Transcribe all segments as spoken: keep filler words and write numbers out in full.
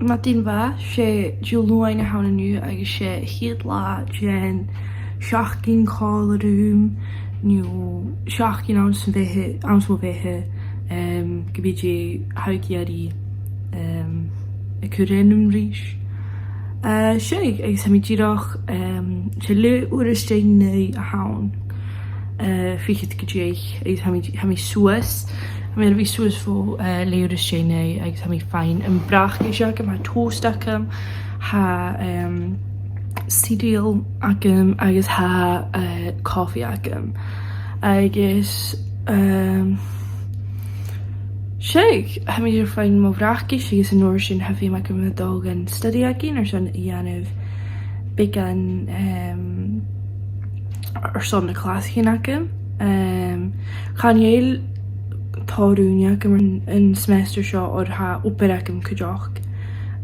Madainn mhath, 's e Diluain a th' ann an-diugh agus 's e a' chiad latha den t-seachdain còmhla rium, no seachdain anns a' bheatha, anns mo bheatha, em, ge bith dè tha thu ag iarraidh, em, a chur ann a-rithist. Eh, 's e, agus tha mi dìreach, em, 's e leth-uair às dèidh naoi a th' ann, eh, fichead gu deich, agus tha mi, tha mi suas, tha mi air a bhith suas bho, eh, leth-uair às dèidh naoi, agus tha mi a' faighinn am bracaist agam, tha toast agam, tha, em, cereal agam, agus tha, eh, coffee agam. Agus, em, 's e, tha mi air faighinn mo bhracaist, agus an uair sin tha feum agam a dhol dhan study againn airson a dhèanamh beagan, em, airson na clasaichean agam. Em, chan eil tòrr ùine agam an, an semester seo, oir tha obair agam cuideachd.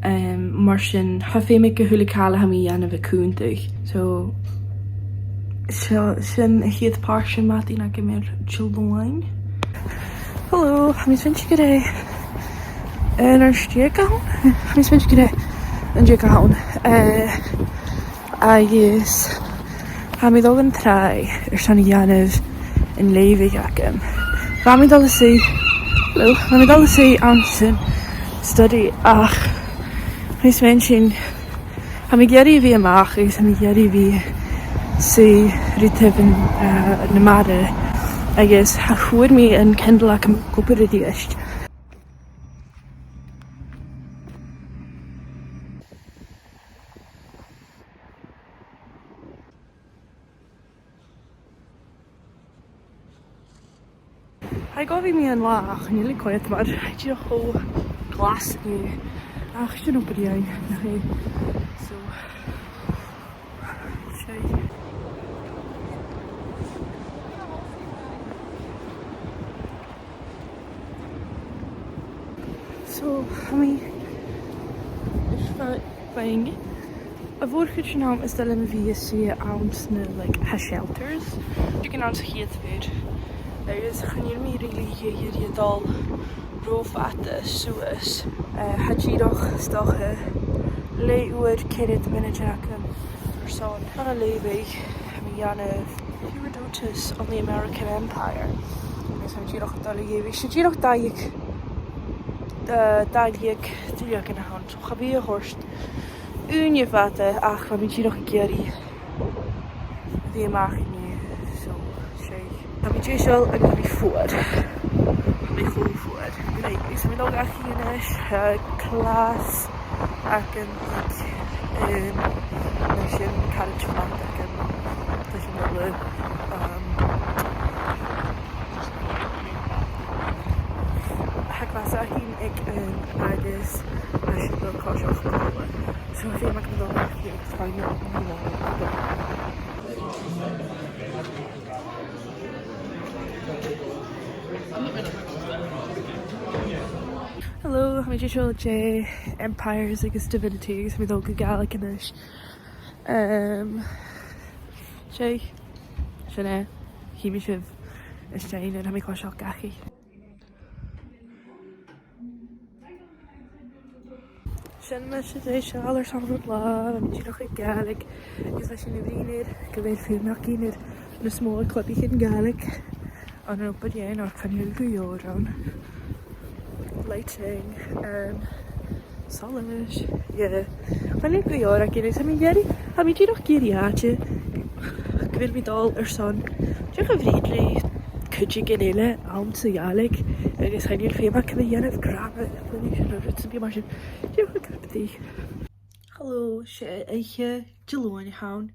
Em, mar sin, tha feum aig a h-uile càil a tha mi a' dèanamh a chunntadh. So, seo, sin a' chiad pàirt den mhadainn agam air Diluain. Hello, tha mi a' smaointinn gur e, eh, an aon deug a th' ann. Tha mi a' smaointinn gur e an deug a th' ann. Eh, agus tha mi a' dol dhan tràigh airson a dhèanamh an leughaidh agam. Bha mi a' dol a-staigh, hello, bha mi a' dol a-staigh anns an study, ach tha mi a' smaointinn, tha mi ag iarraidh a bhith a-mach agus tha mi ag iarraidh a bhith a-staigh ri taobh, eh, na mara, agus cha chuir mi an Kindle agam ag obair a-rithist. Tha e gu bhith meadhan-latha, ach chan eil e quite mar, tha e dìreach cho glas an-diugh. Ach sin obair a dhèanamh, nach e? So, 's e. So, tha mi air faighinn a' mhòr-chuid den àm as toil leam a bhith a-staigh anns na, like, tha shelters. Dìreach anns a' chiad uair. Agus chan eil mi really ag iarraidh a dhol ro fhada suas. Eh, tha e dìreach, 's dòcha, leth-uair ceithir mionaidean agam airson an leughaidh. Tha mi a' dèanamh Herodotus on the American Empire. Agus tha mi dìreach a' dol a dh'fheuchainn. 'S e dìreach dà dheug, eh, dà dheug duilleagan a th' ann. So cha bhi e a' toirt ùine fada, ach tha mi dìreach ag iarraidh a bhith a-mach an-diugh. So, 's e. Tha mi deiseil agus tha mi fuar. Tha mi cho fuar. Right, so tha mi a' dol dhachaigh a-nis, eh, clas agam aig, em, leis an caraid flat agam, leis an fhile, em, tha clas againn aig, em, agus leis an fhile Coiseachd Còmhla. So, feumaidh mi dol dhachaigh agus faighinn a-mach. Hello, tha mi deiseil de Empires agus Divinity agus tha mi a' dol gu Gàidhlig a-nis. Em, 's e, sin e, chì mi sibh a-rithist nuair a tha mi a' coiseachd dhachaigh. Sin mise deiseil airson an latha, bha mi dìreach a' Ghàidhlig, agus bha sinn a' bruidhinn air gu bheil feum againn air nas motha clubaichean Gàidhlig ann an Obar Dheathain, oir chan eil gu leòr ann. Lighting, em, solais, yeah. Chan eil gu leòr againn, agus tha mi ag iarraidh, tha mi dìreach ag iarraidh àite gu bheil mi a' dol airson dìreach a bhruidhinn ri cuideigin eile anns a' Ghàidhlig, agus chan eil feum agam a dhèanamh grammar explanation no rudan sam bith mar sin. Dìreach a' cup of tea. Hello, 's e oidhche Diluain a th' ann,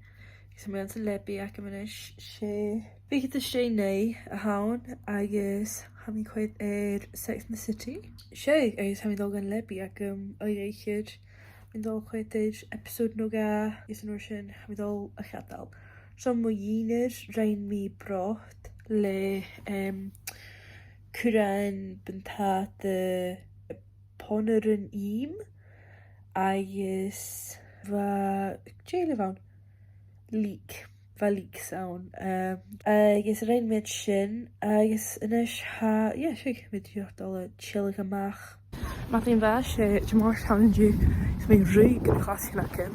agus tha mi anns an leabaidh agam a-nis. 'S e fichead às dèidh naoi a th' ann, agus tha mi a' coimhead air Sex and the City. 'S e, agus tha mi a' dol dhan leabaidh agam oidhche. Tha mi a' dol a choimhead air episode no dhà, agus an uair sin tha mi a' dol a chadal. So, mu dheireadh rinn mi brot le, em, curran, buntàta, pònairean ìm, agus bha, dè eile a bh' ann? Leek. Bha leeks ann. Em, agus rinn mi sin, agus a-nis tha, yeah, seo, tha mi dìreach a' dol a chilleadh a-mach. Madainn mhath, 's e Dimàirt a th' ann an-diugh, is tha mi a' ruith gu na clasaichean agam.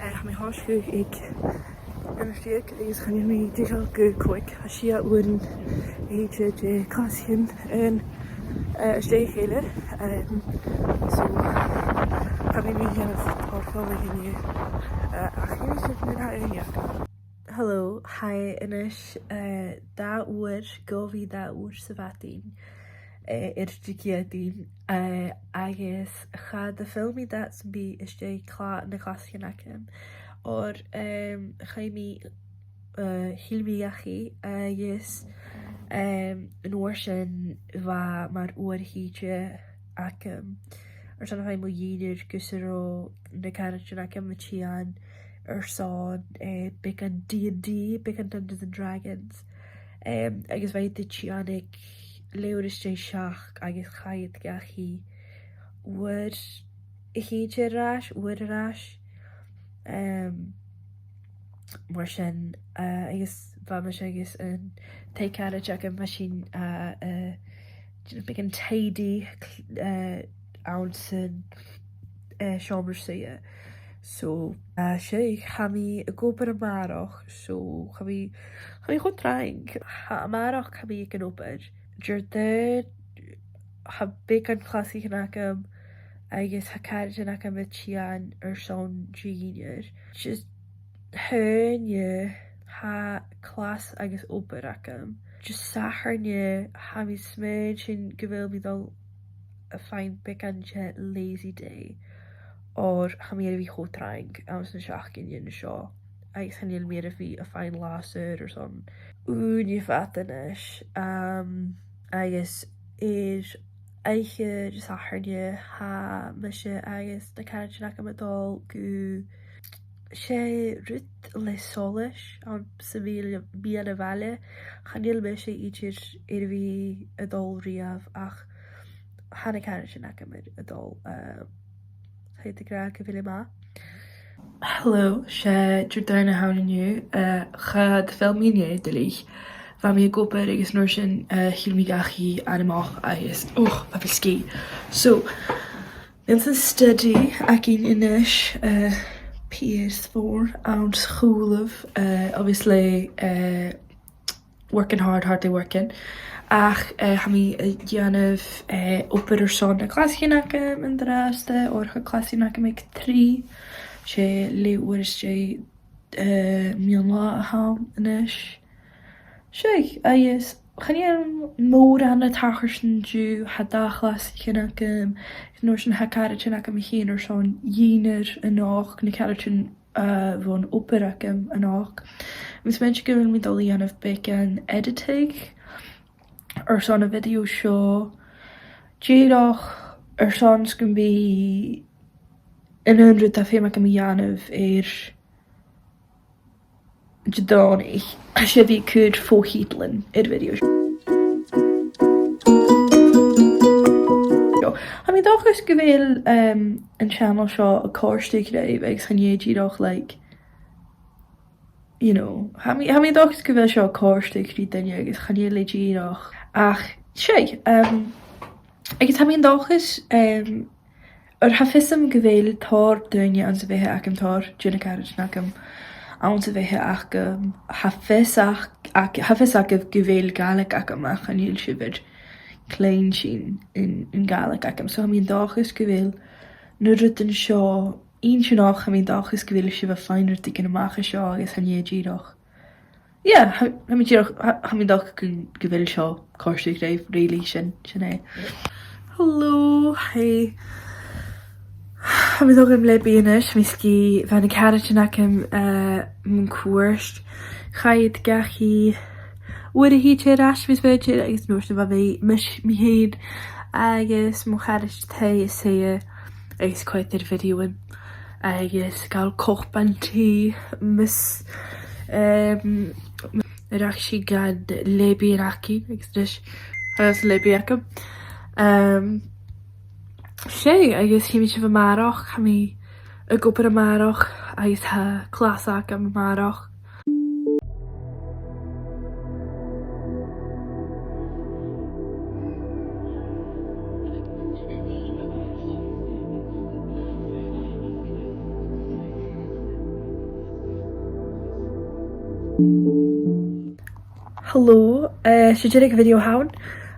Eh, tha mi a' tòiseachadh aig aon uair deug, agus chan eil mi deiseil gu còig. Tha sia uairean a thìde de chlasaichean ann, eh, às dèidh a chèile. Em, so, tha mi a' dèanamh tòrr fealla-dhà an-diugh, eh, ach nì mi seo nuair a tha ùine agam. Hello, hi, a-nis, eh, dà uair, gu bhith dà uair sa mhadainn, eh, air Diciadain, eh, agus cha do fhuair mi dad sam bith às dèidh cla-, na clasaichean agam. Oir, em, chaidh mi, eh, thill mi dhachaigh agus, em, an uair sin bha mar uair a thìde agam. Airson a bhith mo dhìnnear gus an robh na caraidean agam a' tighinn airson, eh, beagan D and D, beagan Dungeons and Dragons. Em, agus bha iad a' tighinn aig leth-uair às dèidh seachd agus chaidh iad dhachaigh uair a thìde air ais, uair air ais. Em, mar sin, eh, agus bha mise agus an taigh-caraid agam, bha sinn, eh, eh, dèanamh beagan tidy, cl-, eh, anns an, eh, seòmar-suidhe. So, eh, 's e, tha mi ag obair a-màireach, so tha mi, tha mi cho trang. Tha, a-màireach tha mi aig an obair. Diardaoin tha beagan clasaichean agam agus tha caraidean agam a' tighinn airson dìnnear. Just h-aon-dè tha clas agus obair agam. Just Sathairne tha mi a' smaoineachadh gu bheil mi a' dol a dh'fhaighinn beagan de lazy day, oir tha mi air a bhith cho trang anns na seachdainean seo, agus chan eil mi air a bhith a' faighinn latha saor airson ùine fhada a-nis. Um, agus air oidhche Shathairne, tha mise agus na caraidean agam a' dol gu, 's e rud le solais ann sa mheadhan-, meadhan a' bhaile. Chan eil mise idir air a bhith a' dol riamh, ach tha na caraidean agam air a dhol, eh, tha iad ag ràdh gu bheil e math. Hello, 's e Diardaoin a th' ann an-diugh, eh, cha do fhuair mi an-dè duilich. Bha mi ag obair agus an uair sin, eh, thill mi dhachaigh a-mach agus, och, bha mi sgìth. So, bha mi anns an study againn a-nis, eh, P S four anns a' chùlaibh, eh, obviously, eh, working hard, hardly working. Ach, eh, tha mi a' dèanamh, eh, obair airson na clasaichean agam an-dràsta, oir tha clasaichean agam aig trì, 's e leth-uair às dèidh, eh, meadhan-latha a th' ann a-nis. 'S e, agus chan eil mòran a' tachairt an-diugh, tha dà chlas a' tighinn agam, an uair sin tha caraidean agam a' tighinn airson dìnnear a-nochd, na caraidean, eh, bhon obair agam a-nochd. Agus tha mi a' smaoineachadh gu bheil mi a' dol a dhèanamh beagan editing airson a' video seo. Dìreach airson 's gum bi an aon rud a tha feum agam a dhèanamh air Didòmhnaich, 's e bhith a' cur fo-thiotalan air a' video seo. Tha mi an dòchas gu bheil, um, an channel seo a' còrdadh ribh agus chan e dìreach, like, you know, tha mi, tha mi an dòchas gu bheil seo a' còrdadh ri daoine agus chan eil e dìreach. Ach, 's e, um, agus tha mi an dòchas, um, oir tha fios agam gu bheil tòrr dhaoine anns a' bheatha agam, tòrr de na caraidean agam anns a' bheatha agam, tha fios ag-, ag-, tha fios agaibh gu bheil Gàidhlig agam ach chan eil sibh air cluinntinn an, an Gàidhlig agam. So tha mi an dòchas gu bheil na rudan seo inntinneach, tha mi an dòchas gu bheil sibh a' faighinn rudeigin a-mach à seo agus chan e dìreach Yeah, tha, tha mi dìreach, tha, tha mi an dòchas gu, gu bheil seo a' còrdadh ribh, really, sin, sin e. Hello, hey. Tha mi a' dol a-nis a' leabaidh a-nis, tha mi sgìth, bha na caraidean agam, eh, mun cuairt. Chaidh iad dhachaigh uair a thìde air ais, tha mi a' smaoineachadh, agus an uair sin bha mi, mis-, mi fhèin, agus mo charaid taighe is e, agus coimhead air videothan. Agus gabhail cupan tì, mus, em, rachadh sinn dhan leabaidh againn, agus a-nis, tha an leabaidh agam. Em, 's e, agus chì mi sibh a-màireach, tha mi ag obair a-màireach, agus tha clas agam a-màireach. Hello, uh, 's e deireadh a' video a th' ann.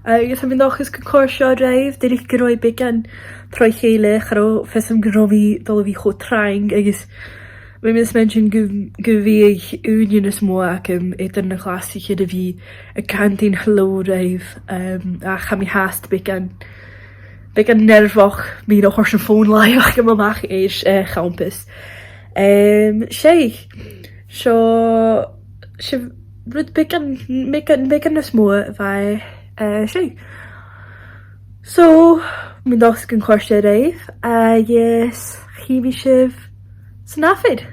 Uh, agus tha mi an dòchas gun còrd seo ribh, dìreach gun robh e beagan troimh-a-chèile, cha robh fios agam gun robh mi a' dol a bhith cho trang, agus bha mi a' smaointinn gu, gu bheil ùine nas motha agam eadar na clasaichean a bhith a' cantainn hello ribh, um, ach tha mi fhathast beagan, beagan nearbhach, mi no chòrd an fòn làitheil agam a-mach air, uh, champas. Um, 's e, seo, 's e rud beagan, beagan, beagan nas motha a bha, uh, 's e. So, tha mi an dòchas gun còrd e ribh, agus chì mi sibh san ath fhear.